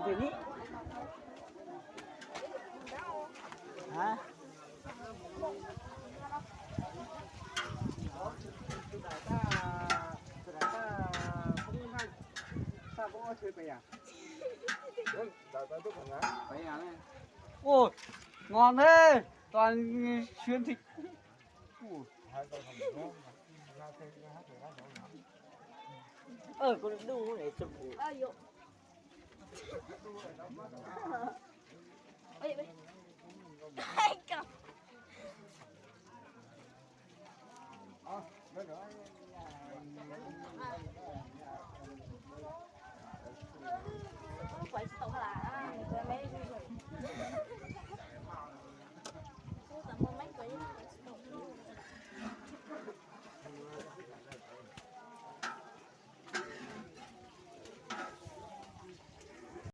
Hả? Ôi, ngon thế, toàn xuyên thịt. Ôi. Ơ, con đu này chụp. Ê, ê. Ê, con.